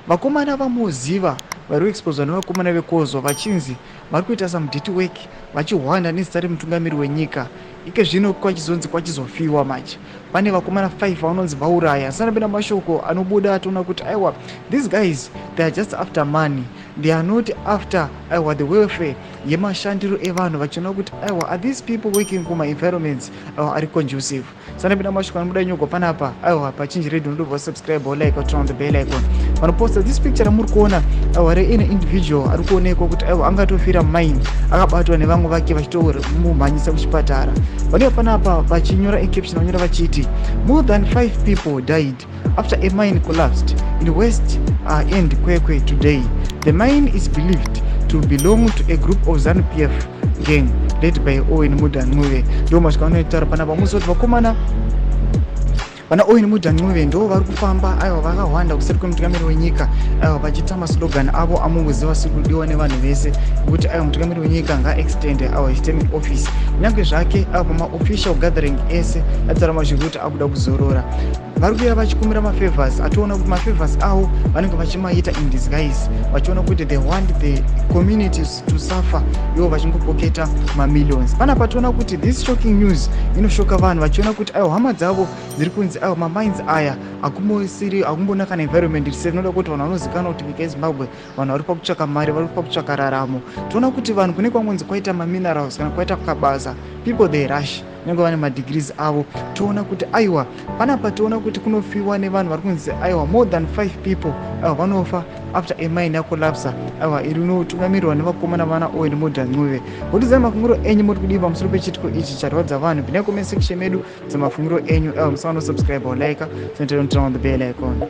Vakomana vamuziva vari kuexposwa nevakomana vekozwa vachinzi vari kuita some dirty work vachihwanda nezita remutungamiri wenyika. Ike zvino kwachizonzi kwachizofiwa manje pane vakomana 5 vanonzi vauraya. Sanapinda mashoko anobuda atoona kuti aiwa, these guys, they are just after money, they are not after, aiwa, the welfare yemashandiro evanhu, vachiona kuti aiwa, are these people working kumaenvironments, aiwa, ari conducive? Sanapinda mashoko anobuda nyogwa panapa, aiwa, pachinji Radio. Unodobva subscribe, like, turn on the bell icon. Vanoposta this picture ramuri kuona, aiwa, reine individual ari kuonekwa kuti aiwa, angatofira mine, akabatwa nevamwe vake vachitomumhanyisa kuchipatara. Vanouya panapa vachinyora icaption, vanyora vachiti, "More than five people died after a mine collapsed in West End, Kwekwe today. The mine is believed to belong to a group of ZANU PF gang led by Owen Mudha Ncube." Ndo masvika vanotaura panapa musi kuti vakomana vana Owen Mudha Ncube ndo vari kufamba, aiwa, vakahwanda kuseri kwemutungamiri wenyika, aiwa, vachiita maslogan avo amungoziva sekudiwa nevanhu vese, kuti aiwa, mutungamiri wenyika ngaaextend, aiwa, his term in office, kunyange zvake, aiwa, pamaofficial gathering ese ataura mashoko kuti akuda kuzorora. Vari kuuya vachikumbira mafavors. Ationa kuti mafavors avo vanenge vachimaita in disguise, vachiona kuti they want the communities to suffer, ivo vachingopoketa mamillions. Panapa tiona kuti this shocking news inoshoka vanhu, vachiona kuti aiwa, hama dzavo dziri kunzi aiwa, mamines aya akumbosiri, akumbona kana environment iri safe. Inoda kuti vanhu vanozikanwa kuti nyika yeZimbabwe vanhu vari pakutsvaka mari, vari pakutsvaka raramo. Toona kuti vanhu kune kwangonzi kwaita maminerals kana kwaita kabasa, people, they rush, kunyange vane madegrees avo. Toona kuti aiwa, panapa toona kuti kunofiwa nevanhu vari kunzi aiwa, more than five people, aiwa, vanofa after a mine yacollapsa, aiwa, iri inotungamirirwa nevakomana vana Owen Mudha Ncube. Votidzai mafungiro enyu, muri kudii pamusoro pechitiko ichi charwadza vanhu? Pindai comment section medu dzemafungiro enyu. Aiwa, musaona subscribe or like, turn on the bell icon.